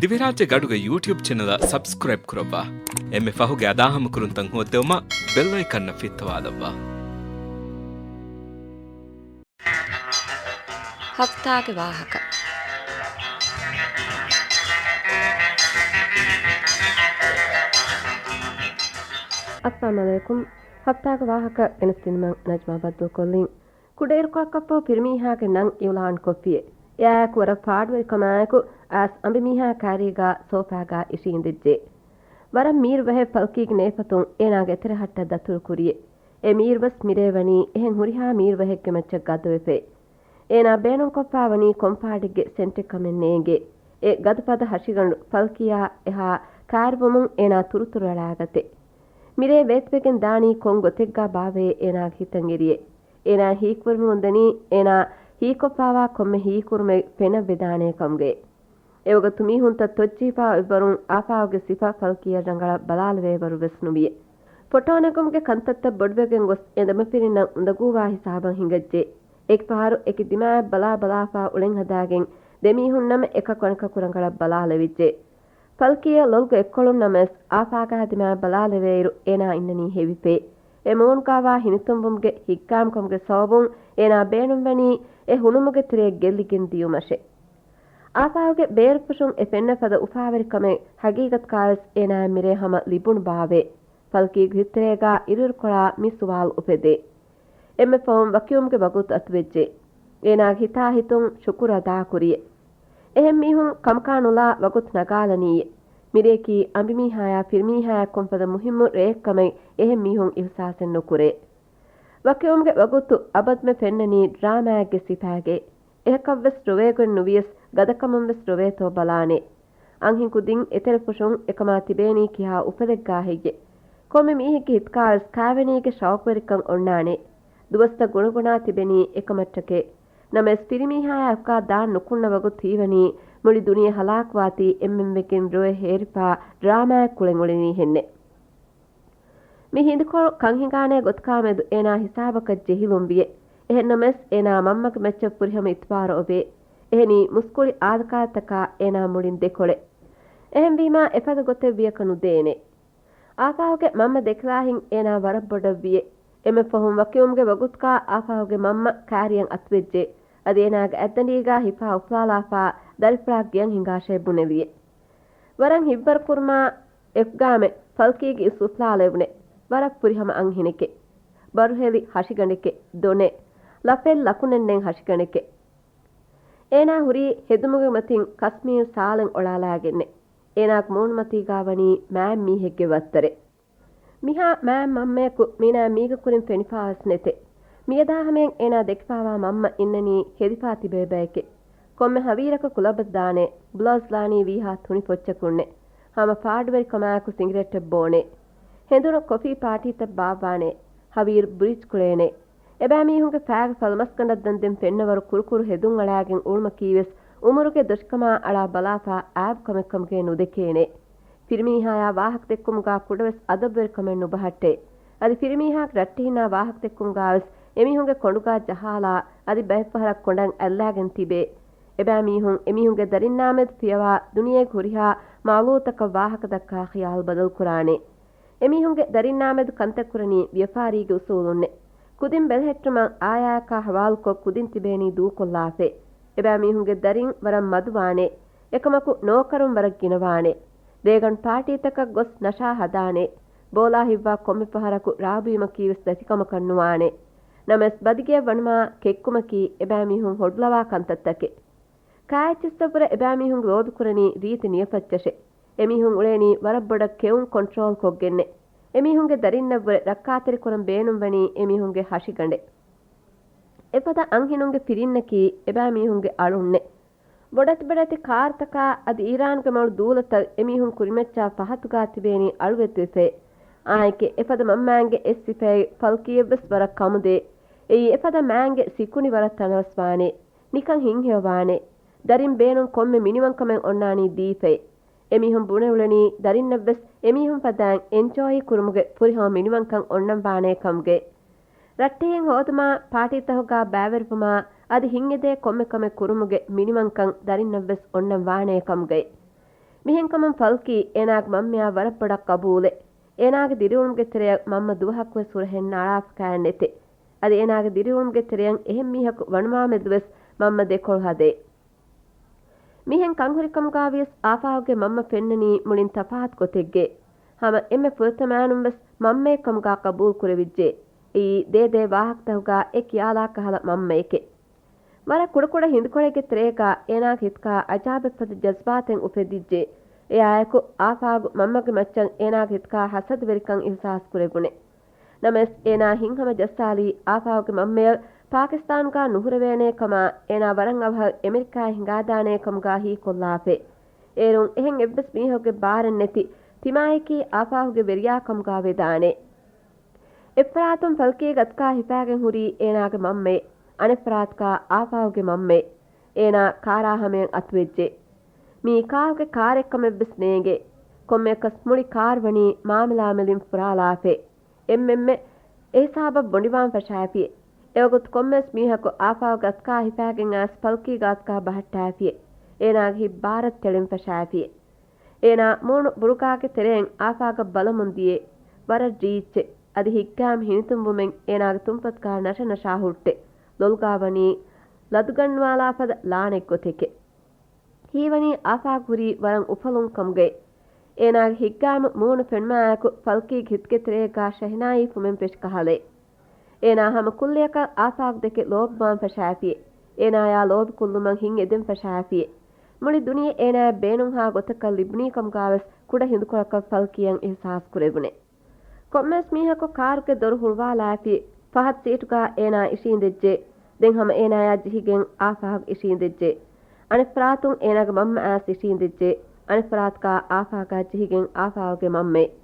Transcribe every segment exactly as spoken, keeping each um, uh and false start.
ދިވެހިރާއްޖޭގެ އަޑުގެ ޔޫޓިއުބް ޗެނަލަށް ސަބްސްކްރައިބް ކުރައްވާ. އެންމެ ފަހުގެ އަދާހަމަކުރުންތައް ހޯއްދެވުމަށް ބެލް އައިކަންއަށް ފިއްތަވާލައްވާ. ހަފްތާގެ ވާހަކަ. އައްސަލާމު ޢަލައިކުމް. ހަފްތާގެ ވާހަކަ ގެނެސްދިނުމަށް ނަޖްމާ ބައްދަލުކޮށްލިން. ކުޑައިރުކޮޅަކަށްފަހު ފިރިމީހާގެ ނަން އިއުލާންކޮށްފިއޭ. އެއާއެކު ވަރަށް ފާޑުވެރިކަމާއެކު އައިސް އަނބިމީހާ ކާރީގާ ސޯފާގާ އިށީނދެއްޖެ. ވަރަށް މީރު ބަހެއް ފަލްކީގެ ނޭފަތުން އޭނާގެ އެތެރެހައްޓަށް ދަތުރުކުރިއޭ. އެ މީރުވެސް މިރޭ ވަނީ އެހެން ހުރިހާ މީރު ބަހެއްގެ މައްޗަށް ގަދަވެފައި. އޭނާ ބޭނުންކޮށްފާވަނީ ކޮން ފާޑެއްގެ ސެންޓެއް ކަމެއް ނޭނގޭ. އެ ގަދަފަދަ ހަށިގަނޑު ފަލްކީއާ އެހާ ކާރިވުމުން އޭނާ ތުރުތުރުއަޅާގަތޭ. މިރޭ ވޭތުވެގެން ދާނީ ކޮން ގޮތެއްގާ ބާވައޭ އޭނާގެ ހިތަށް އެރިއޭ. އޭނާ ހީކުރެވެމުންދަނީ އޭނާ ހީކޮށްފާވާ ކޮންމެ ހީކުރުމެއް ފެނަށްވެދާނޭ ކަމުގައި. އެވަގުތު މީހުންތައް ތޮއްޖެހިފާ އޮތްވަރުން އާފާގެ ސިފަ ފަލްކީއަށް ރަނގަޅަށް ބަލާލެވޭވަރު ވެސް ނުވިއޭ. ފޮޓޯ ނެގުމުގެ ކަންތައްތައް ބޮޑުވެގެން ގޮސް އެނދުމަފިރިންނަށް އުނދަގޫވާ ހިސާބަށް ހިނގައްޖެ. އެކި ފަހަރު އެކި ދިމާއަށް ބަލާ ބަލާފާ އުޅެން ހަދާގެން ދެމީހުންނަމަ އެކަކު އަނެކަކު ރަނގަޅަށް ބަލާލެވިއްޖެ. ފަލްކީއަށް ލޮލުގަ އެއްކޮޅުން ނަމަވެސް އާފާގާ ދިމާއަށް ބަލާލެވޭއިރު އޭނާ އިންނަނީ ހެވިފައި. އެ މޫނުގާވާ ހިނިތުންވުމުގެ ހިތްގާމުކަމުގެ ސަބަބުން އޭނާ ބޭނުންވަނީ އެ ހުނުމުގެ ތެރެއަށް ގެއްލިގެން ދިޔުމަށޭ. އާފާގެ ބޭރުފުށުން އެ ފެންނަ ފަދަ އުފާވެރިކަމެއް ހަގީގަތުގާވެސް އޭނާއަށް މިރޭ ހަމަ ލިބުނު ބާވައޭ. ފަލްކީގެ ހިތްތެރޭގާ އިރުއިރުކޮޅާ މި ސުވާލު އުފެދޭ. އެންމެ ފަހުން ވަކިވުމުގެ ވަގުތު އަތުވެއްޖެ. އޭނާގެ ހިތާ ހިތުން ޝުކުރު އަދާކުރިއޭ. އެހެން މީހުން ކަމަކާ ނުލާ ވަގުތު ނަގާލަނީއޭ. މިރޭކީ އަނބިމީހާޔާ ފިރިމީހާޔާ ކޮންފަދަ މުހިއްމު ރެއެއް ކަމަށް އެހެން މީހުން އިހުސާސެއް ނުކުރޭ. ވަކިވުމުގެ ވަގުތު އަބަދުމެ ފެންނަނީ ޑްރާމާއެއްގެ ސިފައިގައި. އެހަކަށްވެސް ރޮވޭގޮތް ނުވިޔަސް ގަދަކަމުންވެސް ރޮވޭތޯ ބަލާނޭ. އަންހެންކުދިން އެތެރެފުށުން އެކަމާ ތިބޭނީ ކިހާ އުފަލެއްގާ ހެއްޔޭ؟ ކޮންމެ މީހެއްގެ ހިތުގާވެސް ކާވެނީގެ ޝައުޤުވެރިކަން އޮންނާނެ. ދުވަސްތައް ގުނަގުނާ ތިބެނީ އެކަމަށްޓަކައި. ނަމަވެސް ފިރިމީހާޔާ އެކުގާ ދާން ނުކުންނަ ވަގުތު ހީވަނީ މުޅި ދުނިޔެ ހަލާކުވާތީ އެންމެން ވެގެން ރޮއެ ހޭރިފާ ޑްރާމާއެއް ކުޅެން އުޅެނީހެންނެ. މި ހިނދުކޮޅު ކަންހިނގާނޭ ގޮތަކާމެދު އޭނާ ހިސާބަކަށް ޖެހިލުން ވިޔޭ. އެހެން ނަމަވެސް އޭނާ މަންމަގެ މައްޗަށް ފުރިހަމަ އިތުބާރު އޮވޭ. އެހެނީ މުސްކުޅި އާދަކާތަކާ އޭނާ މުޅިން ދެކޮޅެއް. އެހެންވީމާ އެފަދަ ގޮތެއް ވިޔަކަށް ނުދޭނެ. އާފާގެ މަންމަ ދެކެލާހިން އޭނާ ވަރަށް ބޮޑަށް ވިޔޭ. އެންމެ ފަހުން ވަކިވުމުގެ ވަގުތުގާ އާފާގެ މަންމަ ކާރިއަށް އަތުވެއްޖެ. އަދި އޭނާގެ އަތްދަނޑީގާ ހިފާ އުފުލާލާފާ ދަރިފުޅާ ގެޔަށް ހިނގާށޭ ބުނެލިޔޭ. ވަރަށް ހިތްވަރު ކުރުމާ އެކުގާމެ ފަލްކީގެ އިސް އުފުލާލެވުނެ. ވަރަށް ފުރިހަމަ އަންހެނެކޭ. ބަރުހެލި ހަށިގަނޑެކޭ. ދޮނެ. ލަފެއް ލަކުނެއްނެތް ހަށިގަނޑެކޭ. އޭނާ ހުރީ ހެދުމުގެ މަތިން ކަސްމީރު ސާލެއް އޮޅާލާގެންނެ. އޭނާގެ މޫނުމަތީގާ ވަނީ މާތް މީހެއްގެ ވައްތަރެއް. މިހާ މާތް މަންމަޔަކު މީނާ މީގެ ކުރިން ފެނިފާވެސް ނެތޭ. މިއަދާ ހަމަޔަށް އޭނާ ދެކިފާވާ މަންމަ އިންނަނީ ހެދިފާ ތިބޭ ބަޔެކޭ. ކޮންމެ ހަވީރަކަކު ލަބަދާނޭ، ބްލައުޒް ލާނީ ވީހާ ތުނި ފޮއްޗަކުންނޭ. ހަމަ ފާޑުވެރިކަމާއެކު ސިނގިރޭޓެއް ބޯނޭ. ހެނދުނު ކޮފީ ޕާޓީތައް ބާއްވާނޭ. ހަވީރު ބްރީޗް ކުޅޭނޭ. އެބައިމީހުންގެ ފައިގެ ފަލުމަސްގަނޑަށް ދަންދެން ފެންނަވަރު ކުރުކުރު ހެދުން އަޅާގެން އުޅުމަކީވެސް އުމުރުގެ ދޮށިކަމާ އަޅާ ބަލާފާ އާބް ކަމެއް ކަމުގައި ނުދެކޭނެ. ފިރިމީހާޔާ ވާހަކަދެއްކުމުގާ ކުޑަވެސް އަދަބުވެރިކަމެއް ނުބަހައްޓޭ. އަދި ފިރިމީހާގެ ރައްޓެހިންނާ ވާހަކަދެއްކުމުގާވެސް އެމީހުންގެ ކޮނޑުގާ ޖަހާލާ އަދި ބައެއްފަހަރަށް ކޮނޑަށް އަތްލާގެން ތިބޭ. އެބައިމީހުން އެމީހުންގެ ދަރިންނާމެދު ފިޔަވާ ދުނިޔޭގެ ހުރިހާ މައުލޫތަކަށް ވާހަކަދައްކާ ޚިޔާލު ބަދަލުކުރާނެ. އެމީހުންގެ ދަރިންނާމެދު ކަންތައް ކުރަނީ ވިޔަފާރީގެ އުސޫލުންނެ. ކުދިން ބެލެހެއްޓުމަށް އާޔާއަކާ ހަވާލުކޮށް ކުދިން ތިބޭނީ ދޫކޮށްލާފައި. އެބައިމީހުންގެ ދަރިން ވަރަށް މަދުވާނެ. އެކަމަކު ނޯކަރުން ވަރަށް ގިނަވާނެ. ރޭގަނޑު ޕާޓީތަކަށް ގޮސް ނަޝާ ހަދާނެ. ބޯލާ ހިއްވާ ކޮންމެ ފަހަރަކު ރާބުއިމަކީވެސް ދަތިކަމަކަށް ނުވާނެ. ނަމަވެސް ބަދިގެއަށް ވަނުމާ ކެއްކުމަކީ އެބައިމީހުން ހޮޑުލަވާ ކަންތައްތަކެއް. ކާއެއްޗިއްސަށްވުރެ އެބައިމީހުން ލޯބިކުރަނީ ރީތި ނިޔަފައްޗަށެ. އެމީހުން އުޅޭނީ ވަރަށް ބޮޑަށް ކެއުން ކޮންޓްރޯލް ކޮށްގެންނެ. އެމީހުންގެ ދަރިންނަށްވުރެ ރައްކާތެރިކުރަން ބޭނުންވަނީ އެމީހުންގެ ހަށިގަނޑެއް. އެފަދަ އަންހެނުންގެ ފިރިންނަކީ އެބައިމީހުންގެ އަޅުންނެ. ބޮޑެތި ބޮޑެތި ކާރުތަކާ އަދި އީރާންގެ މަޅު ދޫލަތައް އެމީހުން ކުރިމައްޗާ ފަހަތުގާ ތިބޭނީ އަޅުވެތިވެފައި. އާނއެކޭ އެފަދަ މަންމާންގެ އެއްސިފައި ފަލްކީއެއްވެސް ވަރަށް ކަމުދޭ. އެއީ އެފަދަ މާންގެ ސިކުނި ވަރަށް ތަނަވަސްވާނެ. ނިކަން ހިތްހެޔޮވާނެ. ދަރިން ބޭނުން ކޮންމެ މިނިވަންކަމެއް އޮންނާނީ ދީފައި. އެމީހުން ބުނެއުޅެނީ ދަރިންނަށްވެސް އެމީހުން ފަދައިން އެންޖޯއި ކުރުމުގެ ފުރިހަމަ މިނިވަންކަން އޮންނަންވާނޭ ކަމުގައި. ރައްޓެހިން ހޯދުމާ، ޕާޓީތަކުގާ ބައިވެރިވުމާ، އަދި ހިތްއެދޭ ކޮންމެ ކަމެއް ކުރުމުގެ މިނިވަންކަން ދަރިންނަށްވެސް އޮންނަން ވާނޭ ކަމުގައި. މިހެންކަމުން ފަލްކީ އޭނާގެ މަންމަޔާ ވަރަށް ބޮޑަށް ޤަބޫލެއް. އޭނާގެ ދިރިއުޅުމުގެ ތެރެއަށް މަންމަ ދުވަހަކުވެސް ހުރަހެއް ނަޅާފަކައެއް ނެތެ. އަދި އޭނާގެ ދިރިއުޅުމުގެ ތެރެއަށް އެހެން މީހަކު ވަނުވާމެދުވެސް މަންމަ ދެކޮޅު ހަދޭ. މިހެން ކަންހުރިކަމުގާވިޔަސް އާފާގުގެ މަންމަ ފެންނަނީ މުޅިން ތަފާތު ގޮތެއްގެ. ހަމަ އެންމެ ފުރަތަމައިނުންވެސް މަންމައެއްކަމުގާ ޤަބޫލު ކުރެވިއްޖެ. އެއީ ދޭދޭ ވާހަކަތަކުގާ އެ ކިޔާލާ ކަހަލަ މަންމައެކެ. ވަރަށް ކުޑަކުޑަ ހިނދުކޮޅެއްގެ ތެރޭގާ އޭނާގެ ހިތުގާ އަޖާބެއްފަދަ ޖަޒްބާތެއް އުފެދިއްޖެ. އެއާއެކު އާފާގު މަންމަގެ މައްޗަށް އޭނާގެ ހިތުގާ ހަސަދަވެރިކަން އިހުސާސް ކުރެވުނެ. ނަމަވެސް އޭނާ ހިތްހަމަ ޖައްސާލީ އާފާގުގެ މަންމަޔަށް ޕާކިސްތާނުގާ ނުހުރެވޭނޭ ކަމާ، އޭނާ ވަރަށް އަވަހަށް އެމެރިކާއަށް ހިނގާދާނޭ ކަމުގާ ހީކޮށްލާފައި. އޭރުން އެހެން އެއްވެސް މީހަކުގެ ބާރެއް ނެތި ތިމާޔަކީ އާފާގުގެ ވެރިޔާ ކަމުގާ ވެދާނެ. އެއްފަރާތުން ފަލްކީގެ އަތުގާ ހިފާގެން ހުރީ އޭނާގެ މަންމައެއް، އަނެއްފަރާތުގާ އާފާގުގެ މަންމައެއް. އޭނާ ކާރާ ހަމަޔަށް އަތުވެއްޖެ. މީ ކާރުގެ ކާރެއްކަމެއްވެސް ނޭނގެ. ކޮންމެއަކަސް މުޅި ކާރު ވަނީ މާމަލާމެލިން ފުރާލާފައި. އެންމެންމެ އެހިސާބަށް ބޮނޑިވާން ފަށާފި. އެވަގުތު ކޮންމެވެސް މީހަކު އާފާގެ އަތުގާ ހިފާގެން އައިސް ފަލްކީގެ އަތުގާ ބަހައްޓާފި. އޭނާގެ ހިތް ބާރަށް ތެޅެން ފަށާފި. އޭނާ މޫނު ބުރުގާގެ ތެރެއިން އާފާގަށް ބަލަމުން ދިޔަ. ވަރަށް ރީއްޗެއް. އަދި ހިތްގައިމު ހިނިތުންވުމެއް އޭނާގެ ތުންފަތުގާ ނަށަނަށާ ހުއްޓެ. ލޮލުގާ ވަނީ ލަދުގަންނުވާލާފަދަ ލާނެއް ގޮތެކެ. ހީވަނީ އާފާގު ހުރީ ވަރަށް އުފަލުން ކަމުގައި. އޭނާގެ ހިތްގައިމު މޫނު ފެނުމާއެކު ފަލްކީގެ ހިތުގެ ތެރޭގާ ޝަހިނާއީ ފުމެން ފެށި ކަހަލައެއް. އޭނާ ހަމަ ކުއްލިއަކަށް އާފާގު ދެކެ ލޯބިވާން ފަށާފި. އޭނާޔާ ލޯބި ކުއްލުމަށް ހިތް އެދެން ފަށާފި. މުޅި ދުނިޔެ އޭނާޔަށް ބޭނުންހާ ގޮތަކަށް ލިބުނީ ކަމުގާވެސް ކުޑަ ހިނދުކޮޅަކަށް ފަލްކީއަށް އިހުސާސް ކުރެވުނެ. ކޮންމެވެސް މީހަކު ކާރުގެ ދޮރު ހުޅުވާލާފި. ފަހަތު ސީޓުގާ އޭނާ އިށީނދެއްޖެ. ދެން ހަމަ އޭނާޔާ ޖެހިގެން އާފާގު އިށީނދެއްޖެ. އަނެއްފަރާތުން އޭނާގެ މަންމަ އައިސް އިށީނދެއްޖެ. އަނެއްފަރާތުގާ އާފާގާ ޖެހިގެން އާފާގުގެ މަންމައެއް.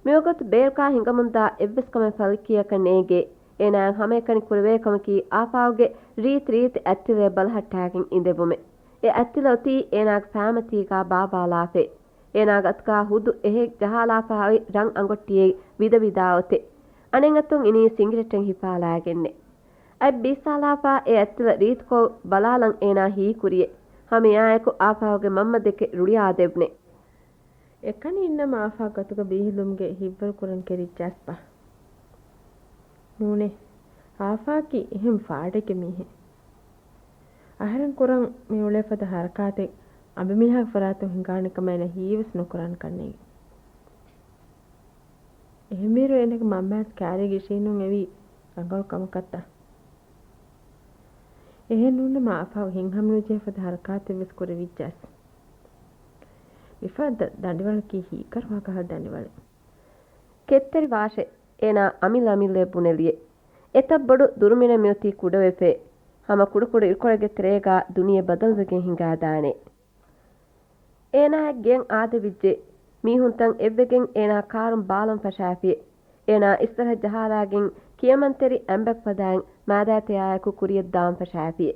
މިވަގުތު ބޭރުގާ ހިނގަމުންދާ އެއްވެސް ކަމެއް ފަލްކީއަކަށް ނޭނގޭ. އޭނާއަށް ހަމައެކަނި ކުރެވޭ ކަމަކީ އާފާގުގެ ރީތި ރީތި އަތްތިލައެއް ބަލަހައްޓާގެން އިނދެވުމެއް. އެ އަތްތިލަ އޮތީ އޭނާގެ ފައިމަތީގާ ބާއްވާލާފައި. އޭނާގެ އަތުގާ ހުދު އެހެއް ޖަހާލާފައި ރަން އަނގޮއްޓިއެއް ވިދަވިދާ އޮތެއް. އަނެއް އަތުން އިނީ ސިނގިރެޓެއް ހިފާލާގެންނެ. އަތް ބީއްސާލާފަ އެ އަތްތިލަ ރީތިކޮށް ބަލާލަން އޭނާ ހީކުރިއެ. ހަމައެއާއެކު އާފާގުގެ މަންމަ ދެކެ ރުޅިއާދެވުނެ. އެކަނި އިންނަމަ އާފާގެ އަތުގަ ބީހިލުމުގެ ހިތްވަރު ކުރަން ކެރިއްޖާސްބާ. ނޫނޭ. އާފާގީ އެހެން ފާޑެއްގެ މީހެއް. އަހަރެން ކުރަން މި އުޅޭ ފަދަ ހަރަކާތެއް އަނބިމީހާގެ ފަރާތުން ހިނގާނެ ކަމަށް އޭނަ ހީވެސް ނުކުރާނެ ކަންނޭނގެ. އެހެންވީއިރު އޭނަގެ މަންމައަސް ކާރީގެ އިށީނުން އެވީ ރަނގަޅު ކަމަކަށްތަ؟ އެހެން ނޫނަމަ އާފާގު ހިތްހަމަނުޖެހޭ ފަދަ ހަރަކާތެއްވެސް ކުރެވިއްޖާސް. މިފަދަ ދަނޑިވަޅަކީ ހީކަރުވާ ކަހަލަ ދަނޑިވަޅެއް. ކެތްތެރި ވާށޭ، އޭނާ އަމިއްލަ އަމިއްލައަށް ބުނެލިއެ. އެތައް ބޮޑު ދުރުމިނެއް މިއޮތީ ކުޑަވެފައި. ހަމަ ކުޑަކުޑަ އިރުކޮޅެއްގެ ތެރޭގާ ދުނިޔެ ބަދަލުވެގެން ހިނގާދާނެ. އޭނާއަށް ގެޔަށް އާދެވިއްޖެ. މީހުންތައް އެއްވެގެން އޭނާ ކާރުން ބާލަން ފަށާފި. އޭނާ އިސްތަށި ޖަހާލާގެން ކިޔަމަންތެރި އަނބެއް ފަދައިން މާދާތެޔާއެކު ކުރިޔަށް ދާން ފަށާފި.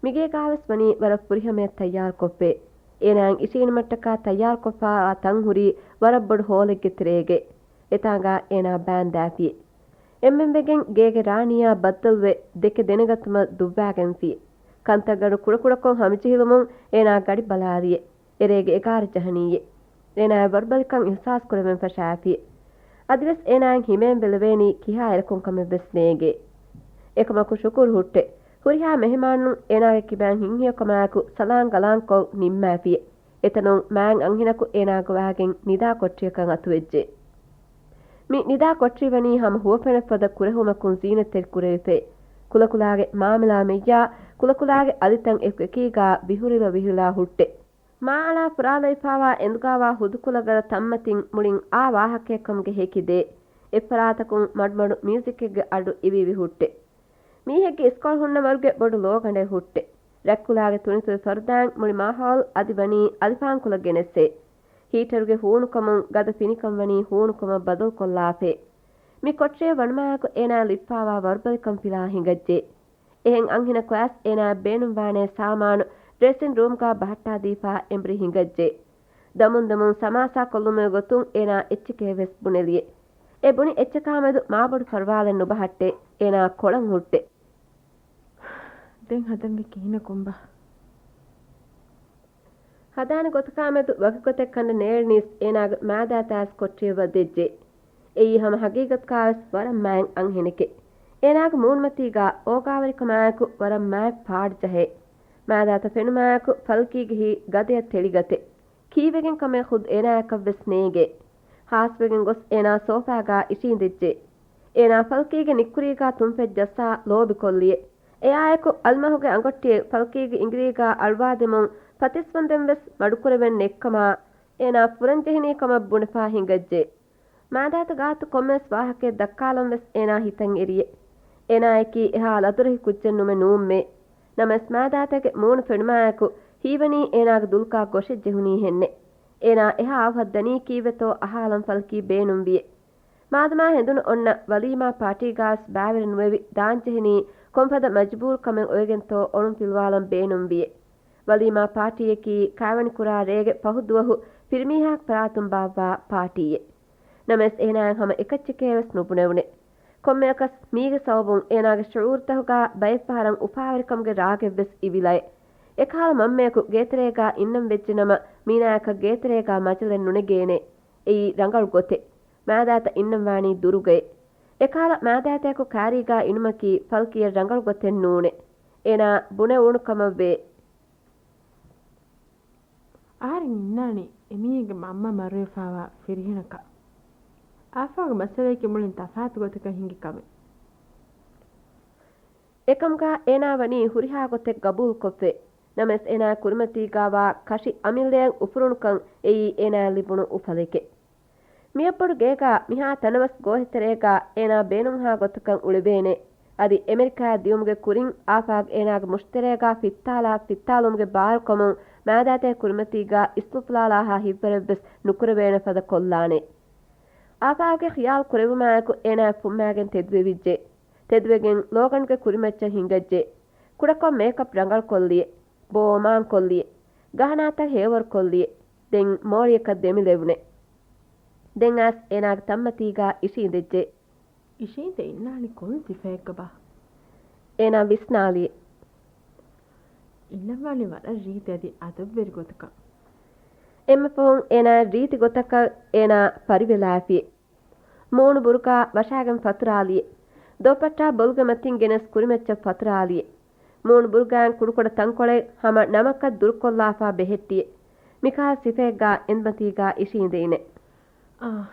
މިގޭގާވެސް ވަނީ ވަރަށް ފުރިހަމަޔަށް ތައްޔާރުކޮށްފައި. އޭނާއަށް އިށީނުމަށްޓަކާ ތައްޔާރުކޮށްފައިވާ ތަން ހުރީ ވަރަށް ބޮޑު ހޯލެއްގެ ތެރޭގައި. އެތާނގާ އޭނާ ބާންދާފި. އެންމެންވެގެން ގޭގެ ރާނީއާ ބައްދަލުވެ ދެކެ ދެނެގަތުމަށް ދުއްވާގެންފި. ކަންތައްގަނޑު ކުޑަކުޑަކޮށް ހަމަޖެހިލުމުން އޭނާ ގަޑި ބަލާލިއެ. އެރޭގެ އެގާރަ ޖަހަނީއެ. އޭނާއަށް ވަރުބަލިކަން އިހުސާސް ކުރެވެން ފަށާފި. އަދިވެސް އޭނާއަށް ހިމޭން ވެލެވޭނީ ކިހާ އެރަކުން ކަމެއްވެސް ނޭނގޭ. އެކަމަކު ޝުކުރު ހުއްޓެ. ހުރިހާ މެހެމާނުން އޭނާގެ ކިބައިން ހިތްހެޔޮކަމާއެކު ސަލާން ގަލާންކޮށް ނިންމާފި. އެތަނުން މާތް އަންހެނަކު އޭނާ ގޮވާގެން ނިދާ ކޮޓަރިއަކަށް އަތުވެއްޖެ. މި ނިދާ ކޮޓަރި ވަނީ ހަމަ ހުވަފެނެއް ފަދަ ކުރެހުމަކުން ޒީނަތްތެރި ކުރެވިފައި. ކުލަކުލާގެ މާމަލާމެއްޔާ ކުލަކުލާގެ އަލިތައް އެކު އެކީގާ ވިހުރިލަ ވިހުރިލާ ހުއްޓެ. މާއަޅާ ފުރާލައިފާވާ އެނދުގާވާ ހުދުކުލަގަރަ ތަންމަތިން މުޅިން އާ ވާހަކައެއް ކަމުގެ ހެކި ދޭ. އެއްފަރާތަކުން މަޑުމަޑު މިއުޒިކެއްގެ އަޑު އިވިއިވި ހުއްޓެ. މީހެއްގެ އިސްކޮޅު ހުންނަ މަރުގެ ބޮޑު ލޯގަނޑެއް ހުއްޓެ. ރަތްކުލާގެ ތުނިތުނި ފަރުދާއިން މުޅި މާހައުލް އަދި ވަނީ އަލިފާންކުލަ ގެނެއްސޭ. ހީޓަރުގެ ހޫނުކަމުން ގަދަ ފިނިކަން ވަނީ ހޫނުކަމަށް ބަދަލުކޮށްލާފައި. މި ކޮޓަރިއަށް ވަނުމާއެކު އޭނާ ލިބިފާވާ ވަރުބަލިކަން ފިލާ ހިނގައްޖެ. އެހެން އަންހެނަކު އައިސް އޭނާއަށް ބޭނުންވާނޭ ސާމާނު ޑްރެސިން ރޫމްގާ ބަހައްޓާދީފާ އެނބުރި ހިނގައްޖެ. ދަމުން ދަމުން ސަމާސާކޮށްލުމުގެ ގޮތުން އޭނާ އެއްޗެކޭވެސް ބުނެލިއެ. އެ ބުނި އެއްޗަކާމެދު މާބޮޑު ފަރުވާލެއް ނުބަހައްޓެ. އޭނާ ކޮޅަށް ހުއްޓެ. ދެން ހަދަންވީ ކިހިނަކުންބާ؟ ހަދާނެ ގޮތަކާމެދު ވަކި ގޮތެއް ކަނޑަ ނޭޅިނީސް އޭނާގެ މާދާތާސް ކޮޓްރިއަށް ވަދެއްޖެ. އެއީ ހަމަ ހަގީގަތުގާވެސް ވަރަށް މާތް އަންހެނެކޭ. އޭނާގެ މޫނުމަތީގާ އޯގާވެރިކަމާއެކު ވަރަށް މާތް ފާޑު ޖަހޭ. މާދާތަ ފެނުމާއެކު ފަލްކީގެ ހިތް ގަދަޔަށް ތެޅިގަތޭ. ކީއްވެގެން ކަމެއް ޚުދް އޭނާއަކަށްވެސް ނޭނގޭ. ހާސްވެގެން ގޮސް އޭނާ ސޯފާގާ އިށީނދެއްޖެ. އޭނާ ފަލްކީގެ ނިއްކުރީގާ ތުންފަތް ޖައްސާ ލޯބިކޮށްލިއޭ. އެއާއެކު އަލްމަހުގެ އަނގޮއްޓިއެއް ފަލްކީގެ އިނގިރީގާ އަޅުވާދެމުން ފަތިސްވަންދެން ވެސް މަޑުކުރެވެން ނެތްކަމާ އޭނާ ފުރަންޖެހިނީ ކަމަށް ބުނެފާ ހިނގައްޖެ. މާދާތަ ގާތު ކޮންމެވެސް ވާހަކައެއް ދައްކާލަން ވެސް އޭނާ ހިތަށް އެރިއޭ. އޭނާއަކީ އެހާ ލަދުރަހި ކުއްޖެއް ނުމެ ނޫންމޭ. ނަމަވެސް މާދާތަގެ މޫނު ފެނުމާއެކު ހީވަނީ އޭނާގެ ދުލުކާ ގޮށެއް ޖެހުނީ ހެންނެއް. އޭނާ އެހާ އަވަހަށް ދަނީ ކީއްވެތޯ އަހާލަން ފަލްކީ ބޭނުންވިއޭ. މާދަމާ ހެނދުނު އޮންނަ ވަލީމާ ޕާޓީގާވެސް ބައިވެރި ނުވެވި ދާންޖެހެނީ ކޮންފަދަ މަޖުބޫރު ކަމެއް އޮވެގެންތޯ އޮޅުން ފިލުވާލަން ބޭނުންވިއޭ. ވަލީމާ ޕާޓީއަކީ ކާވެނިކުރާ ރޭގެ ފަހު ދުވަހު ފިރިމީހާގެ ފަރާތުން ބާއްވާ ޕާޓީއެއް. ނަމަވެސް އޭނާއަށް ހަމަ އެކައްޗެކޭވެސް ނުބުނެވުނެ. ކޮންމެއަކަސް މީގެ ސަބަބުން އޭނާގެ ޝުޢޫރުތަކުގާ ބައެއްފަހަރަށް އުފާވެރިކަމުގެ ރާގެއްވެސް އިވިލައޭ. އެކަހަލަ މަންމަޔަކު ގޭތެރޭގާ އިންނަން ވެއްޖެނަމަ މީނާއަކަށް ގޭތެރޭގާ މަޖަލެއް ނުނެގޭނެ. އެއީ ރަނގަޅު ގޮތެއް. މާދާތަ އިންނަންވާނީ ދުރުގައޭ. އެކަހަލަ މާދާތަޔަކު ކާރީގާ އިނުމަކީ ފަލްކީއަށް ރަނގަޅު ގޮތެއް ނޫނޭ. އޭނާ ބުނެވުނު ކަމަށްވޭ. އަހަރެން އިންނާނީ އެމީހެއްގެ މަންމަ މަރުވެފާވާ ފިރިހެނަކަށް. އާފާގެ މައްސަލައަކީ މުޅިން ތަފާތު ގޮތަކަށް ހިނގި ކަމެއް. އެކަމުގާ އޭނާ ވަނީ ހުރިހާ ގޮތެއް ގަބޫލުކޮށްފައި. ނަމަވެސް އޭނާ ކުރިމަތީގާވާ ކަށި އަމިއްލައަށް އުފުރުނުކަން އެއީ އޭނާއަށް ލިބުނު އުފަލެކޭ. މިއަށްބޮޑު ގޭގާ މިހާ ތަނަވަސް ގޯހެތެރޭގާ އޭނާ ބޭނުންހާ ގޮތަކަށް އުޅެވޭނެ. އަދި އެމެރިކާއަށް ދިޔުމުގެ ކުރިން އާފާގް އޭނާގެ މުށިތެރޭގާ ފިއްތާލާ ފިއްތާލުމުގެ ބާރުކަމުން މާދާތައް ކުރިމަތީގާ އިސްނުފުލާލާހާ ހިތްވަރެއްވެސް ނުކުރެވޭނެ ފަދަ ކޮށްލާނެ. އާފާގްގެ ޚިޔާލު ކުރެވުމާއެކު އޭނާ ފުއްމާގެން ތެދުވެވިއްޖެ. ތެދުވެގެން ލޯގަންގެ ކުރިމައްޗަށް ހިނގައްޖެ. ކުޑަކޮށް މޭކަޕް ރަނގަޅުކޮށްލިއޭ. ބޯ އޮމާން ކޮށްލިއޭ. ގަހަނާތައް ހޭވަރުކޮށްލިއޭ. ދެން މޯޅިއަކަށް ދެމިލެވުނޭ. ދެން އައިސް އޭނާގެ ތަންމަތީގާ އިށީނދެއްޖެ. އިށީނދެ އިންނާނީ ކޮން ސިފައެއްގަބާ؟ އޭނާ ވިސްނާލިއޭ. އިންނަންވާނީ ވަރަށް ރީތި އަދި އަދަބުވެރި ގޮތަކަށް. އެންމެ ފަހުން އޭނާ ރީތި ގޮތަކަށް އޭނާ ފަރިވެލާފިއޭ. މޫނު ބުރުގާ ވަށާގެން ފަތުރާލިއޭ. ދޯއްޕައްޓާ ބޮލުގެ މަތިން ގެނެސް ކުރިމައްޗަށް ފަތުރާލިއޭ. މޫނު ބުރުގާއިން ކުޑަކުޑަ ތަންކޮޅެއް ހަމަ ނަމަކަށް ދުރުކޮށްލާފާ ބެހެއްޓިއޭ. މިކަހަލަ ސިފައެއްގާ އެންމަތީގާ އިށީނދެ އިނޭ. އާ.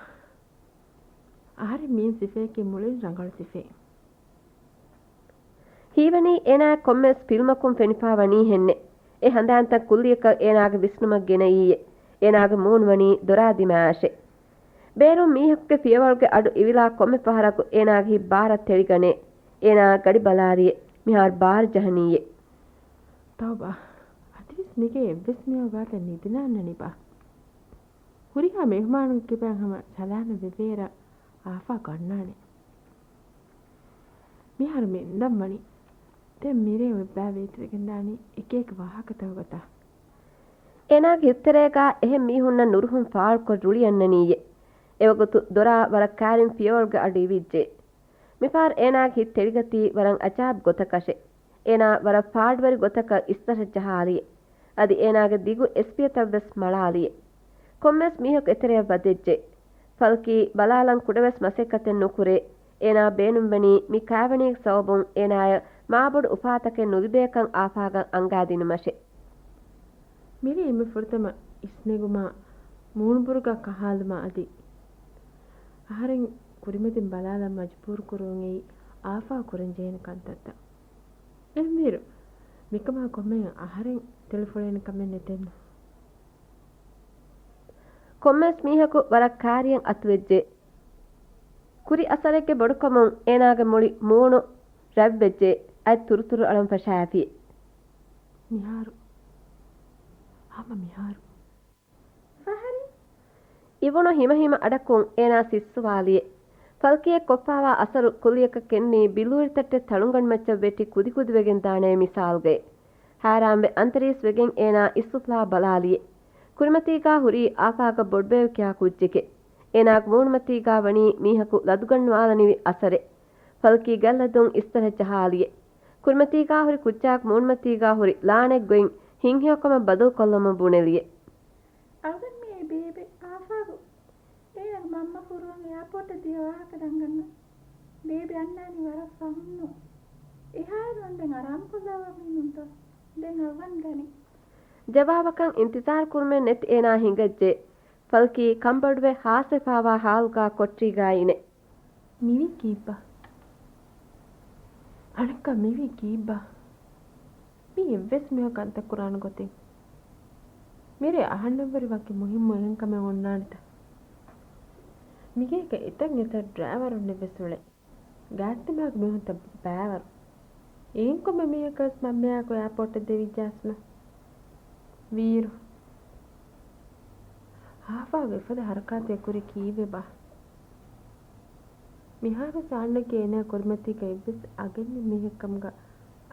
އަހަރެން މިއިން ސިފައަކީ މުޅިން ރަނގަޅު ސިފައެއް. ހީވަނީ އޭނާއަށް ކޮންމެވެސް ފިލްމަކުން ފެނިފާ ވަނީ ހެންނެއް. އެ ހަނދާންތައް ކުއްލިއަކަށް އޭނާގެ ވިސްނުމަށް ގެނައީއޭ. އޭނާގެ މޫނު ވަނީ ދޮރާ ދިމާއަށޭ. ބޭރުން މީހަކުގެ ފިޔަވަޅުގެ އަޑު އިވިލާ ކޮންމެ ފަހަރަކު އޭނާގެ ހިތް ބާރަށް ތެޅިގަނޭ. އޭނާ ގަޑި ބަލާލިއޭ. މިހާރު ބާރަށް ޖަހަނީއޭ. ތައުބާ. އަދިވެސް މީގެ އެއްވެސް މީހަކު ގާތަށް ނިދި ނާންނަނީބާ؟ ހުރިހާ މެހުމާނުންގެ ކިބައިން ހަމަ ސަލާމަތް ވެވޭއިރަށް އާފާ ގަންނާނެ. މިހާރު މި އިންދަން ވަނީ. ދެން މިރޭ އޮތް ބައި ވޭތުވެގެންދާނީ އެކިއެކި ވާހަކަތަކުގަތާ. އޭނާގެ ހިތްތެރޭގާ އެހެން މީހުންނަށް ނުރުހުން ފާޅުކޮށް ރުޅިއަންނަނީއޭ. އެވަގުތު ދޮރާ ވަރަށް ކައިރިން ފިޔަވަޅުގެ އަޑު އިވިއްޖެ. މިފަހަރު އޭނާގެ ހިތް ތެޅިގަތީ ވަރަށް އަޖާއިބު ގޮތަކަށެ. އޭނާ ވަރަށް ފާޑުވެރި ގޮތަކަށް އިސްތަށަށް ޖަހާލިއޭ. އަދި އޭނާގެ ދިގު އެސްޕިޔަތައްވެސް މަޅާލިއޭ. ކޮންމެވެސް މީހަކު އެތެރެއަށް ވަދެއްޖެ. ފަލްކީ ބަލާލަން ކުޑަވެސް މަސައްކަތެއް ނުކުރޭ. އޭނާ ބޭނުންވަނީ މި ކާވެނީގެ ސަބަބުން އޭނާޔަށް މާބޮޑު އުފާތަކެއް ނުލިބޭކަން އާފާގަށް އަންގާދިނުމަށެ. މިރޭ އެންމެ ފުރަތަމަ އިސްނެގުމާ މޫނުބުރުގާ ކަހާލުމާ އަދި އަހަރެން ކުރިމަތިން ބަލާލަން މަޖުބޫރު ކުރުވުން އެއީ އާފާ ކުރަންޖެހޭނެ ކަންތައްތައް. އެހެންވީއިރު، މިކަމާ ކޮންމެ އަހަރެން ތެޅިފޮޅޭނެ ކަމެއް ނެތެއްނު. ކޮންމެވެސް މީހަކު ވަރަށް ކާރިއަށް އަތުވެއްޖެ. ކުރި އަސަރެއްގެ ބޮޑުކަމުން އޭނާގެ މުޅި މޫނު ރަތްވެއްޖެ. އަތް ތުރުތުރު އަޅަން ފަށާފި. މިހާރު. ހަމަ މިހާރު. ފަހަރި. އިވުނު ހިމަހިމަ އަޑަކުން އޭނާ ސިއްސުވާލިއެ. ފަލްކީއަށް ކޮށްފާވާ އަސަރު ކުއްލިއަކަށް ކެނޑި ބިއްލޫރިތައްޓެއް ތަޅުންގަނޑުމައްޗަށް ވެއްޓި ކުދިކުދިވެގެން ދާނެ މިސާލްގައި. ހައިރާންވެ އަންތަރީސް ވެގެން އޭނާ އިސްއުފުލާ ބަލާލިއެ. ކުރިމަތީގާ ހުރީ އާފާގަށް ބޮޑުބޭބެ ކިޔާ ކުއްޖެކެ. އޭނާގެ މޫނުމަތީގާ ވަނީ މީހަކު ލަދުގަންނަވާލަނިވި އަސަރެއް. ފަލްކީ ގަތްލަދުން އިސްތަށަށް ޖަހާލިއެ. ކުރިމަތީގާ ހުރި ކުއްޖާގެ މޫނުމަތީގާ ހުރި ލާނެއްގޮތް ހިތްހެޔޮކަމަށް ބަދަލުކޮށްލަމުން ބުނެލިއެ. އަޅުގަނޑުމެ ބޭބެ އާފާގު އޭނާގެ މަންމަ ފުރުވަން އެއާޕޯޓަށް ދިޔަ ވާހަކަ ދަންގަންނަ. ބޭބެ އަންނާނީ ވަރަށް ފަހުންނު. އެހާއިރު އަންދެން އަރާމުކޮށްލާ ވަމީނުންތޯ؟ ދެން އަޅުގަނޑު ގަނެ. ޖަވާބަކަށް އިންތިޒާރު ކުރުމެއް ނެތި އޭނާ ހިނގައްޖެ. ފަލްކީ ކަންބޮޑުވެ ހާސްވެފާވާ ހާލުގާ ކޮޓަރީގާ އިނެ. މިވީ ކީއްބާ؟ އަނެއްކާ މިވީ ކީއްބާ؟ މީ އެއްވެސް މީހަކަށް ކަންތައް ކުރާނެ ގޮތެއް. މިރޭ އަހަންނަށްވުރެ ވަކި މުހިއްމު އެހެން ކަމެއް އޮންނާނެތަ؟ މިގޭގަ އެތައް އެތައް ޑްރައިވަރުންނެއްވެސް އުޅޭ. ގާތްދިމާގު މީހުންތައް ބައިވަރު. އެހެންކޮންމެ މީހަކަސް މަންމަޔާއެކު އެއާޕޯޓަށް ދެވިއްޖާސްނު. ވީއިރު. އާފާގު އެފަދަ ހަރަކާތެއް ކުރީ ކީއްވެބާ؟ މިހާރު ސާންނަކީ އޭނާ ކުރިމަތީގަ އެއްވެސް އަގެއް ނެތް މީހެއްކަމުގަ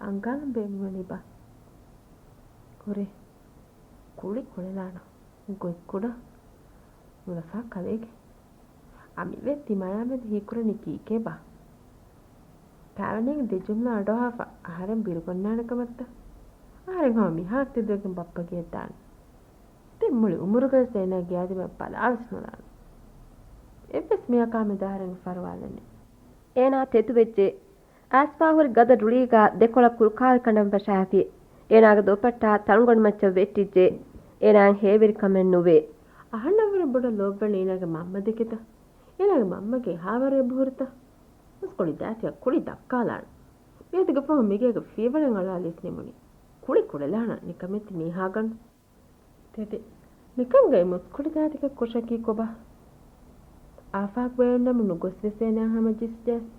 އަނގާން ބޭނުމެއް ނުވަނީބާ؟ ކުރޭ. ކުޅި ކުޅެލާނަ. ގޮތްކުޑަ. ނުލަފާ ކަލޭގެ. އަމިއްލަ ތިމާޔާމެދު ހީކުރަނީ ކީކޭބާ؟ ކާވެނީގެ ދެ ޖުމްލަ އަޑުއަހާފަ އަހަރެން ބިރުގަންނާނެ ކަމަށްތަ؟ އަހަރެން ހަމަ މިހާރު ތެދުވެގެން ބައްޕަ ގެޔަށް ދާނެ. ދެން މުޅި އުމުރުގަވެސް އޭނާ ގެއާ ދިމާ ބަލާވެސް ނުލާނެ. އެއްވެސް މީހަކާ މެދު އަހަރެންގެ ފަރުވާލެއް ނެތް. އޭނާ ތެދުވެއްޖެ. އައިސްފާ ހުރި ގަދަ ރުޅީގާ ދެކޮޅަށް ކުރުކާލި ކަނޑަން ފަށާފި. އޭނާގެ ދުޕައްޓާ ތަޅުނގަނޑު މައްޗަށް ވެއްޓިއްޖެ. އޭނާއަށް ހޭވެރިކަމެއް ނުވޭ. އަހަންނަށްވުރެ ބޮޑަށް ލޯބިވަނީ އޭނާގެ މަންމަ ދެކެތަ؟ އޭނާގެ މަންމަގެ އެހާވަރު އެބަހުރިތަ؟ މުސްކުޅި ދާތިއަށް ކުޅި ދައްކާލާނެ. މިއަދުގެ ފަހުން މިގޭގެ ފިޔަވަޅެއް އަޅާލިޔަސް ނިމުނީ. ކުޅި ކުޅެލާނަ ނިކަމެތި މީހާގަނޑު. ތެދެއް. ނިކަމުގައި މުސްކުޅި ދާތިކަ ކުށަކީ ކޮބާ؟ އާފާގު ބަޔަންނަމު ނުގޮސްވެސް އޭނާ ހަމަ ޖިސްޖަސް.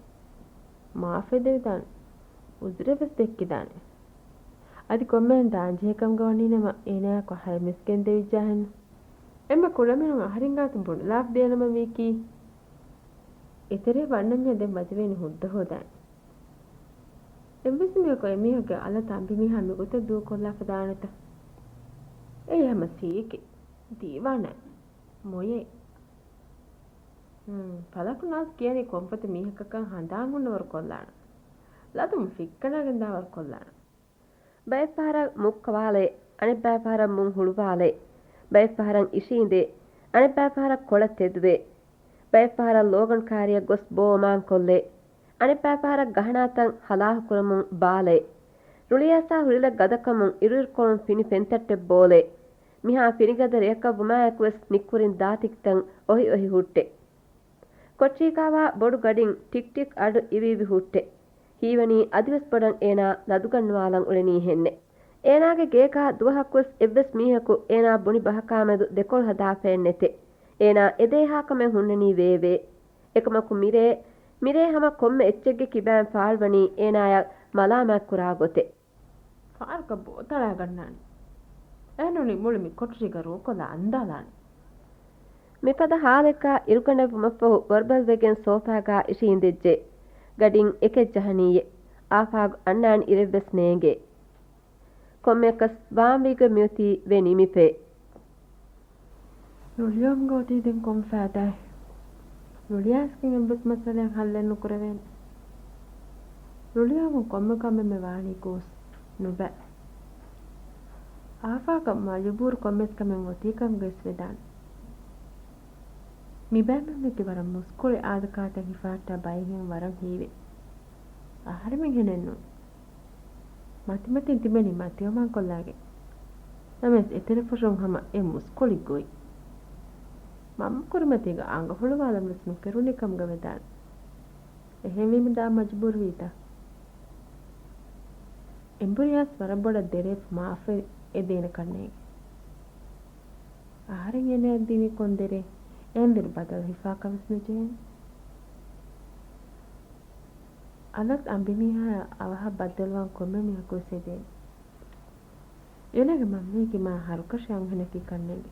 މާފެދެވިދާނެ. އުޒުރެއް ވެސް ދެއްކިދާނެ. އަދި ކޮންމެހެން ދާންޖެހޭކަމުގަ ވަނީނަމަ އޭނާއަކު އަހަރެމެސް ގެންދެވިއްޖާހެންނު. އެންމެ ކުޑަމިނުން އަހަރެންގާތު ބުނެލާފަ ދޭނަމަ ވީކީ. އެތެރޭ ވަންނަންޏާ ދެން ވަޖަވޭނެ ހުއްދަ ހޯދާނެ. އެއްވެސް މީހަކު އެމީހެއްގެ އަލަށް އަނބިމީހާ މިގޮތަށް ދޫކޮށްލާފަ ދާނެތަ؟ އެއީ ހަމަ ސީކެއް، ދީވާނާ، މޮޔައެއް. ހުން، ފަލަކު ނާޒް ކިޔަނީ ކޮންފަދަ މީހަކަކަށް ހަނދާން ހުންނަވަރު ކޮށްލާނަ. ލަދުން ފިއްކަނޑާގެން ދާވަރު ކޮށްލާނަ. ބައެއްފަހަރަށް މުއްކަވާލޭ، އަނެއްބައިފަހަރަށް މުން ހުޅުވާލޭ، ބައެއްފަހަރަށް އިށީނދޭ، އަނެއްބައިފަހަރަށް ކޮޅަށް ތެދުވޭ، ބައެއްފަހަރަށް ލޯގަނޑު ކާރިއަށް ގޮސް ބޯ އޮމާންކޮށްލޭ، އަނެއްބައިފަހަރަށް ގަހަނާތައް ހަލާކުކުރަމުން ބާލޭ، ރުޅިއައިސާ ހުޅިލަ ގަދަކަމުން އިރުއިރުކޮޅުން ފިނި ފެންތައްޓެއް ބޯލޭ، މިހާ ފިނިގަދަ ރެޔަކަށްވުމާއެކުވެސް ނިއްކުރިން ދާތިކިތައް އޮހި އޮހި ހުއްޓޭ. ކޮޓަރީގާވާ ބޮޑު ގަޑިން ޓިކް ޓިކް އަޑު އިވި އިވި ހުއްޓޭ. ހީވަނީ އަދިވެސް ބޮޑަށް އޭނާ ލަދުގަންނަވާލަން އުޅެނީހެންނެއް. އޭނާގެ ގޭގާ ދުވަހަކުވެސް އެއްވެސް މީހަކު އޭނާ ބުނި ބަހަކާމެދު ދެކޮޅު ހަދާފައެއް ނެތޭ. އޭނާ އެދޭހާ ކަމެއް ހުންނަނީ ވޭވޭ. އެކަމަކު މިރޭ، މިރޭ ހަމަ ކޮންމެ އެއްޗެއްގެ ކިބައިން ފާޅުވަނީ އޭނާޔަށް މަލާމާތްކުރާ ގޮތެއް. ފާރަކަށް ބޯތަޅާގަންނާނެ. އެހެންނޫނީ މުޅި މި ކޮޓަރީގަ ރޯކޮލާ އަންދާލާނެ. މިފަދަ ހާލެއްގާ އިރުގަނެވުމަށްފަހު ވަރުބަލިވެގެން ސޯފާގާ އިށީނދެއްޖެ. ގަޑިން އެކެއް ޖަހަނީއޭ. އާފާގު އަންނާނެ އިރެއްވެސް ނޭނގޭ. ކޮންމެއަކަސް ވާންވީގޮތް މިއޮތީ ވެ ނިމިފައޭ. ރުޅިއައުމުގަ އޮތީ ދެން ކޮން ފައިދާއެއް؟ ރުޅިއައިސްގެން އެއްވެސް މައްސަލައެއް ހައްލެއް ނުކުރެވޭނެ. ރުޅިއައުމުން ކޮންމެ ކަމެއްމެ ވާނީ ގޯސް ނުބައި. އާފާގަށް މަޖުބޫރު ކޮންމެސް ކަމެއް އޮތީކަމުގައި ވެސް ވެދާނެ. މިބައިމީހުންނަކީ ވަރަށް މުސްކުޅި އާދަކާތައް ހިފަހައްޓާ ބައެއްހެން ވަރަށް ހީވޭ. އަހަރެމެން ހެނެއްނު. މަތިމަތިން ތިބެނީ މަތިވަމާންކޮށްލާގެން. ނަމަވެސް އެތެރެފުށުން ހަމަ އެ މުސްކުޅި ގޮތް. މަންމަ ކުރިމަތީގަ އަނގަ ހުޅުވާލަން ވެސް ނުކެރުނިކަމުގަ ވެދާނެ. އެހެންވީމަ ދާން މަޖުބޫރުވީތަ؟ އެނބުރިޔާސް ވަރަށް ބޮޑަށް ދެރައެއް މާފަށް އެދޭނެ ކަންނޭނގެ. އަހަރެން އޭނަޔަށް ދިނީ ކޮން ދެރައެއް؟ އެހެންވީމަ ބަދަލު ހިފާކަށް ވެސް ނުޖެހޭނެ. އަލަށް އަނބިމީހާޔާ އަވަހަށް ބައްދަލުވާން ކޮންމެ މީހަކު ވެސް އެދޭނެ. އޭނާގެ މަންމައަކީ މާ ހަރުކަށި އަންހެނަކީ ކަންނޭނގެ.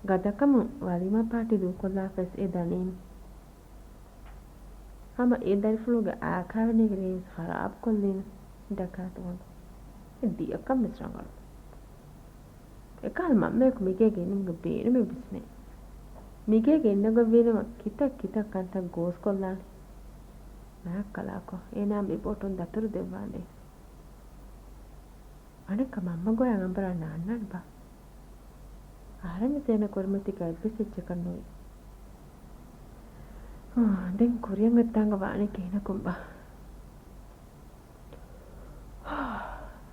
ގަދަކަމުން ވަލީމާ ޕާޓީ ދޫކޮށްލާފަވެސް އެ ދަނީނު. ހަމަ އެ ދަރިފުޅުގެ އާ ކާވެނީގެ ރޭވެސް ހަރާބުކޮށްލީނު. ޑަކާތު ވަން. އެ ދިޔަކަން ވެސް ރަނގަޅު. އެކަހަލަ މަންމަޔަކު މިގޭގަ އިނުމުގެ ބޭނުމެއް ވެސް ނެތް. މިގޭގަ އިންނަ ގޮތް ވީނަމަ ކިތައް ކިތައް ކަންތައް ގޯސްކޮށްލާނެ. މާތް ކަލާކޮ އޭނާ މި ބޯޓުން ދަތުރު ދެއްވާނދޭ. އަނެއްކާ މަންމަ ގޮޔަށް އަނބަރާން ނާންނާނެ ބާ. އަހަރެންވެސް އޭނަ ކުރިމަތީގަ އެއްވެސް އެއްޗަކަށް ނުވި. ދެން ކުރިއަށް އޮތްތާނގަ ވާނީ ކިހިނަކުން ބާ؟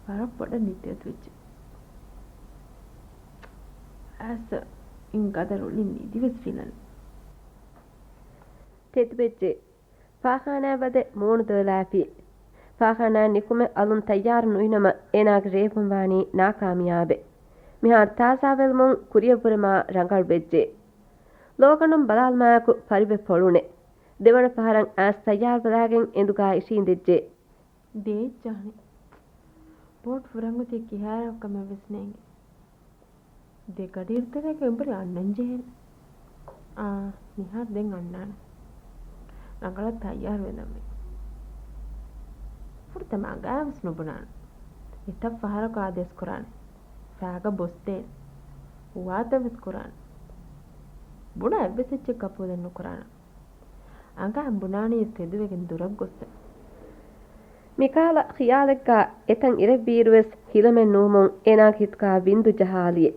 ވަރަށް ބޮޑަށް ނިދި އަތުވެއްޖެ. އައިސް އިން ގަދަ ރުޅި ނިދިވެސް ފިލަނީ. ތެދުވެއްޖެ. ފާޚާނާއަށް ވަދެ މޫނު ދޮވެލާފި. ފާޚާނާއަށް ނިކުމެ އަލުން ތައްޔާރު ނުވިނަމަ އޭނާގެ ރޭވުން ވާނީ ނާކާމިޔާބެއް. މިހާރު ތާޒާވެލުމުން ކުރިއަށްވުރެ މާ ރަނގަޅުވެއްޖެ. ލޯގަނޑުން ބަލާލުމާއެކު ފަރިވެ ފޮޅުނެ. ދެވަނަ ފަހަރަށް އައިސް ތައްޔާރުވެލާގެން އެނދުގާ އިށީނދެއްޖެ. ދޭއްޗާނެ. ބޯޓް ފުރަން އޮތީ ކިހާއިރަކު ކަމެއް ވެސް ނޭނގެ. ދެ ގަޑިއިރުތަކެއްގެ އެނބުރި އަންނަން ޖެހޭނެ. އާ، މިހާރު ދެން އަންނާނެ. ރަނގަޅަށް ތައްޔާރު ވެލަންވީ. ފުރަތަމަ އަނގައިން ވެސް ނުބުނާނެ. އެތައް ފަހަރަކު އާދޭސް ކުރާނެ. ފައިގަ ބޮސްދޭނެ. ވާތައް ވެސް ކުރާނެ. ބުނާ އެއްވެސް އެއްޗެއް ގަބޫލެއް ނުކުރާނަން. އަނގައިން ބުނާނީ ތެދުވެގެން ދުރަށް ގޮއްސަ. މިކަހަލަ ޚިޔާލެއްގަ އެތަން އިރެއްވިއިރުވެސް ހިލަމެއް ނުވުމުން އޭނާގެ ހިތުގަ ވިންދު ޖަހާލިއެ.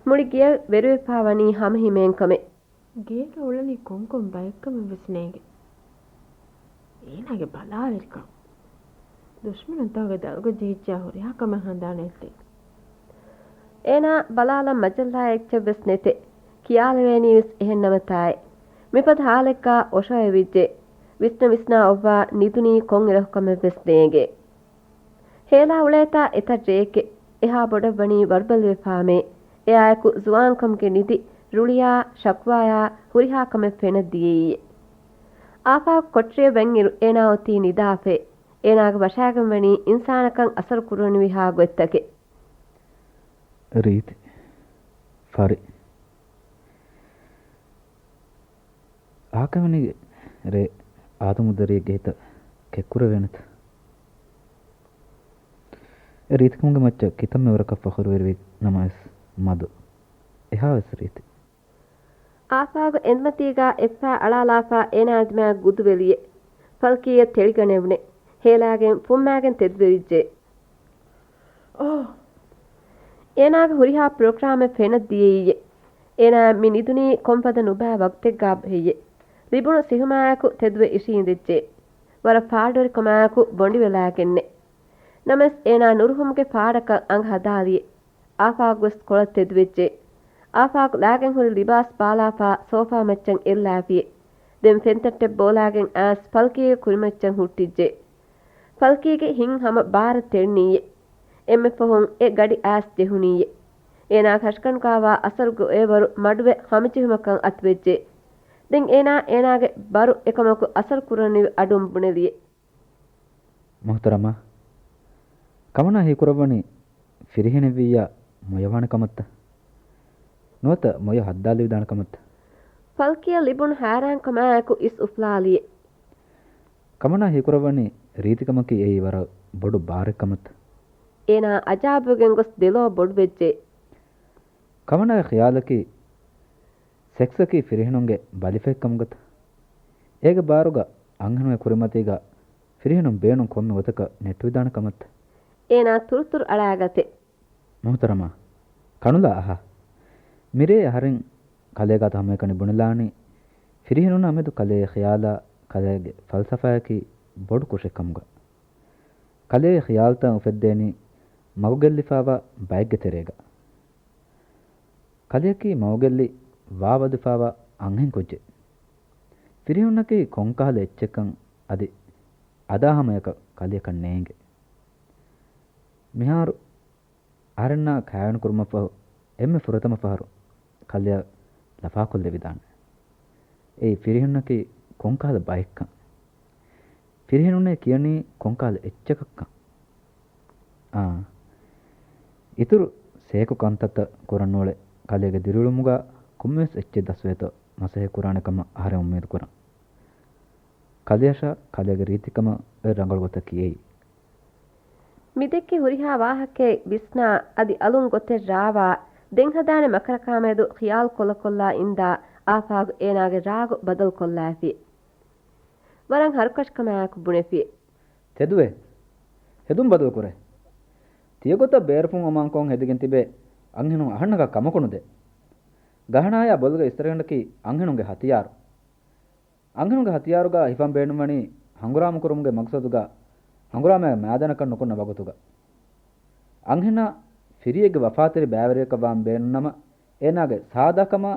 މުޅި ގެޔަށް ވެރިވެފާ ވަނީ ހަމަހިމޭންކަމެއް. ގޭގަ އުޅެނީ ކޮންކޮން ބައެއްކަމެއް ވެސް ނޭނގެ. އޭނާގެ ބަލާވެރިކަން. ދުޝްމަނުންތަކުގެ ދަލުގަ ޖެހިއްޖާ ހުރިހާ ކަމެއް ހަނދާނެއް އެއްޗެއް. އޭނާ ބަލާލަން މަޖައްލާ އެއްޗެއް ވެސް ނެތެ. ކިޔާލެވޭނީ ވެސް އެހެން ނަމަތާއެ. މިފަދަ ހާލެއްގަ އޮށޯވެވިއްޖެ. ވިސްނަ ވިސްނާ އޮއްވާ ނިދުނީ ކޮން އިރަކު ކަމެއް ވެސް ނޭނގެ. ހޭލާ އުޅޭތާ އެތައް ރެއެކެއް އެހާ ބޮޑަށް ވަނީ ވަރުބަލިވެފާމޭ. އެއާއެކު ޒުވާންކަމުގެ ނިދި ރުޅިއާ، ޝަކުވާޔާ ހުރިހާ ކަމެއް ފެނަށް ދިޔައީ. އާފާގު ކޮޓަރިއަށް ވަންއިރު އޭނާ އޮތީ ނިދާފައި. އޭނާގެ ވަށާގެން ވަނީ އިންސާނަކަށް އަސަރު ކުރަނިވިހާ ގޮތްތަކެއް. ރީތި. ފަރި. އާކަމެނިގެ ރޭ އާދަމުދަރިއެއްގެ ހިތަށް ކެތްކުރެވޭނެތަ؟ އެ ރީތިކަމުގެ މައްޗަށް ކިތަންމެ ވަރަކަށް ފަޚުރުވެރިވި ނަމަވެސް މަދު އެހާވެސް ރީތި. އާފާގު އެނދުމަތީގާ އެއްފައި އަޅާލާފާ އޭނާ ދިމާ ގުދުވެލިއެ. ފަލްކީއަށް ތެޅިގަނެވުނެ. ހޭލާގެން ފުއްމާގެން ތެދުވެވިއްޖެ. އޯ! އޭނާގެ ހުރިހާ ޕްރޮގްރާމެއް ފެނަށް ދިޔައީއެ. އޭނާ މި ނިދުނީ ކޮންފަދަ ނުބައި ވަގުތެއްގާ ބެހެއްޔެ. ލިބުނު ސިހުމާއެކު ތެދުވެ އިށީނދެއްޖެ. ވަރަށް ފާޑުވެރިކަމާއެކު ބޮނޑިވެލާގެންނެ. ނަމަވެސް އޭނާ ނުރުހުމުގެ ފާޑަކަށް އަނގަ ހަދާލިއެ. އާފާގުވެސް ކޮޅަށް ތެދުވެއްޖެ. އާފާގު ލާގެން ހުރި ލިބާސް ބާލާފާ ސޯފާ މައްޗަށް އެއްލާފިއެ. ދެން ފެންތައްޓެއް ބޯލާގެން އައިސް ފަލްކީގެ ކުރިމައްޗަށް ހުއްޓިއްޖެ. ފަލްކީގެ ހިތް ހަމަ ބާރަށް ތެޅިނީއެ. އެންމެ ފަހުން އެ ގަޑި އައިސް ޖެހުނީއެ. އޭނާގެ ހަށިގަނޑުގާވާ އަސަރުގެ އޮއެވަރު މަޑުވެ ހަމަޖެހުމަކަށް އަތުވެއްޖެ. ދެން އޭނާ އޭނާގެ ބަރު އެކަމަކު އަސަރު ކުރަނިވި އަޑުން ބުނެލިއެ. މުހުތަރަމާ، ކަމަނާ ހީކުރައްވަނީ ފިރިހެނެއްވިއްޔާ މޮޔަވާނެ ކަމަށްތަ؟ ނުވަތަ މޮޔަ ހައްދާލެވިދާނެ ކަމަށްތަ؟ ފަލްކީއަށް ލިބުނު ހައިރާންކަމާއެކު އިސް އުފުލާލިއެ. ކަމަނާ ހީކުރައްވަނީ ރީތިކަމަކީ އެއީ ވަރަށް ބޮޑު ބާރެއް ކަމަށްތަ؟ އޭނާ އަޖާބުވެގެން ގޮސް ދެލޯ ބޮޑުވެއްޖެ. ކަމަނާގެ ޚިޔާލަކީ ސެކްސަކީ ފިރިހެނުންގެ ބަލިފަހެއްކަމުގަތަ؟ އޭގެ ބާރުގަ އަންހެނުންގެ ކުރިމަތީގަ ފިރިހެނުން ބޭނުން ކޮންމެ ގޮތަކަށް ނެއްޓުވިދާނެ ކަމަށްތަ؟ އޭނާ ތުރުތުރު އަޅާގަތެ. މުހުތަރަމާ، ކަނުލާ އަހާ. މިރޭ އަހަރެން ކަލޭގާތަ ހަމައެކަނި ބުނެލާނީ، ފިރިހެނުންނާ މެދު ކަލޭގެ ޚިޔާލާ ކަލޭގެ ފަލްސަފާއަކީ ބޮޑު ކުށެއް ކަމުގަ. ކަލޭގެ ޚިޔާލުތައް އުފެއްދޭނީ މަގުގެއްލިފާވާ ބައެއްގެ ތެރޭގަ. ކަލެއަކީ މަގުގެއްލި ވާވަދިފާވާ އަންހެން ކުއްޖެއް. ފިރިހެނުންނަކީ ކޮންކަހަލަ އެއްޗެއްކަން އަދި އަދާ ހަމަޔަކަށް ކަލެއަކަށް ނޭނގެ. މިހާރު އަހަރެންނާ ކާވެނިކުރުމަށްފަހު އެންމެ ފުރަތަމަ ފަހަރު ކަލެއަށް ލަފާކޮށްލެވިދާނެ. އެއީ ފިރިހެނުންނަކީ ކޮންކަހަލަ ބައެއްކަން. ފިރިހެނުންނޭ ކިޔަނީ ކޮންކަހަލަ އެއްޗަކަށްކަން. އާ، އިތުރު ސޭކު ކަންތައްތައް ކުރަން ނޫޅެ، ކަލޭގެ ދިރިއުޅުމުގަ ކޮންމެވެސް އެއްޗެއް ދަސްވޭތޯ މަސައްހަތް ކުރާނެ ކަމަށް އަހަރެން އުއްމީދު ކުރަން. ކަލެޔަށާ ކަލޭގެ ރީތިކަމަށް އޮތް ރަނގަޅު ގޮތަކީ އެއީ. މިދެއްކި ހުރިހާ ވާހަކައެއް ވިސްނާ، އަދި އަލުން ގޮތެއް ރާވާ، ދެން ހަދާނެ މަކަރަކާމެދު ޚިޔާލު ކޮށްލަ ކޮށްލާ އިންދާ، އާފާގު އޭނާގެ ރާގު ބަދަލު ކޮށްލާފި. ވަރަށް ހަރުކަށިކަމާއެކު ބުނެފި. ތެދުވޭ. ހެދުން ބަދަލު ކުރޭ. ތިޔަގޮތަށް ބޭރުފުން އޮމާންކޮށް ހެދިގެން ތިބޭ އަންހެނުން އަހަންނަކަށް ކަމަކު ނުދޭ. ގަހަނާޔާ ބޮލުގެ އިސްތަށިގަނޑަކީ އަންހެނުންގެ ހަތިޔާރު. އަންހެނުންގެ ހަތިޔާރުގަ ހިފަން ބޭނުންވަނީ ހަނގުރާމަކުރުމުގެ މަގްސަދުގަ ހަނގުރާމައާ މައިދާނަކަށް ނުކުންނަ ވަގުތުގަ. އަންހެނާ ފިރިއެއްގެ ވަފާތެރި ބައިވެރިޔަކަށް ވާން ބޭނުންނަމަ، އޭނާގެ ސާދާކަމާ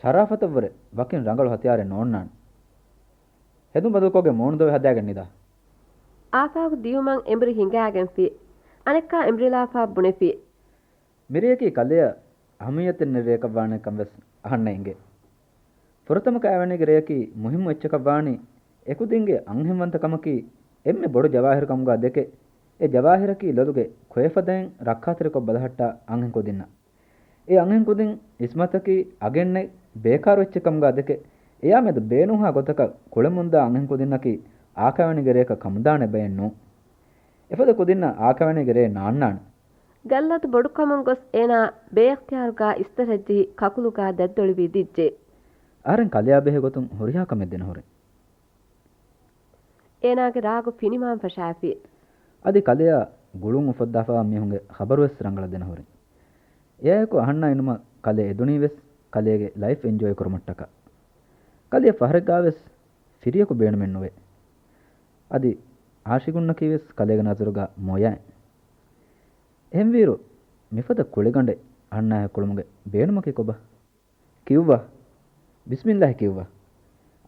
ޝަރާފަތަށްވުރެ ވަކިން ރަނގަޅު ހަތިޔާރެއް ނޯންނާނެ. ހެދުން ބަދަލުކޮށްގެން މޫނުދޮވެ ހަދާގެން ނިދާ. އާފާގު ދިޔުމަށް އެނބުރި ހިނގާގެންފި. އަނެއްކާ އެނބުރިލާފާ ބުނެފި. މިރެޔަކީ ކަލެޔަށް އަހަމިއްޔަތެއް ނެތް ރެޔަކަށް ވާނެ ކަން ވެސް އަހަންނަށް އެނގޭ. ފުރަތަމަ ކައިވެނީގެ ރެޔަކީ މުހިއްމު އެއްޗަކަށް ވާނީ، އެކުދިންގެ އަންހެންވަންތަ ކަމަކީ އެންމެ ބޮޑު ޖަވާހިރު ކަމުގާ ދެކެ، އެ ޖަވާހިރަކީ ލޮލުގެ ކޮއެފަދައިން ރައްކާތެރިކޮށް ބަލަހައްޓާ އަންހެން ކުދިންނަށް. އެ އަންހެން ކުދިން އިސްމަތަކީ އަގެއްނެތް ބޭކާރު އެއްޗެއް ކަމުގާ ދެކެ، އެޔާ މެދު ބޭނުންހާ ގޮތަކަށް ކުޅެމުންދާ އަންހެން ކުދިންނަކީ އާކައިވެނީގެ ރެޔަކަށް ކަމުދާނެ ބައެއް ނޫން. އެފަދަ ކުދިންނަށް އާކައިވެނީގެ ރޭ ނާންނާނެ. ގައްލަދު ބޮޑުކަމުން ގޮސް އޭނާ ބޭއިޚްތިޔާރުގާ އިސްތަށަށްޖެހި ކަކުލުގާ ދަތްދޮޅިވީ ދިއްޖެ. އަހަރެން ކަލެޔާ ބެހޭ ގޮތުން ހުރިހާ ކަމެއް ދެނަހުރި. އޭނާގެ ރާގު ފިނިވާން ފަށާފި. އަދި ކަލެޔާ ގުޅުން އުފައްދާފަވާ މީހުންގެ ޚަބަރުވެސް ރަނގަޅަށް ދެނަހުރި. އެއާއެކު އަހަންނާ އިނުމަށް ކަލޭ އެދުނީވެސް ކަލޭގެ ލައިފް އެންޖޯއި ކުރުމަށްޓަކާ. ކަލެޔަށް ފަހަރެއްގާވެސް ފިރިޔަކު ބޭނުމެއް ނުވޭ. އަދި އާޝިގުންނަކީވެސް ކަލޭގެ ނަޒަރުގަ މޮޔައެއް. އެހެންވީއިރު މިފަދަ ކުޅިގަނޑެއް އަހަންނާހެދި ކުޅުމުގެ ބޭނުމަކީ ކޮބާ؟ ކިޔުއްވާ. ބިސްމިއްލާހި ކިޔުއްވާ.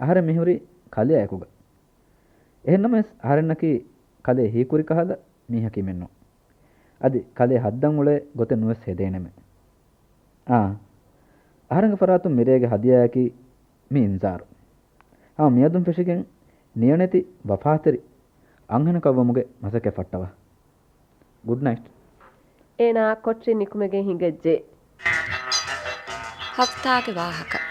އަހަރެން މިހުރީ ކަލެޔާ އެކުގަ. އެހެންނަމަވެސް އަހަރެންނަކީ ކަލޭ ހީކުރި ކަހަލަ މީހަކީމެއްނޫން. އަދި ކަލޭ ހައްދަން އުޅޭ ގޮތެއް ނުވެސް ހެދޭނެމެ. އާ. އަހަރެންގެ ފަރާތުން މިރޭގެ ހަދިޔާއަކީ މި އިންޒާރު. ހަމަ މިއަދުން ފެށިގެން ނިޔަނެތި ވަފާތެރި އަންހެނަކަށްވުމުގެ މަސައްކަތް ފައްޓަވާ. ގުޑް ނައިޓް. އޭނާ ކޮޓަރިން ނިކުމެގެން ހިނގައްޖެ. ހަފްތާގެ ވާހަކަ.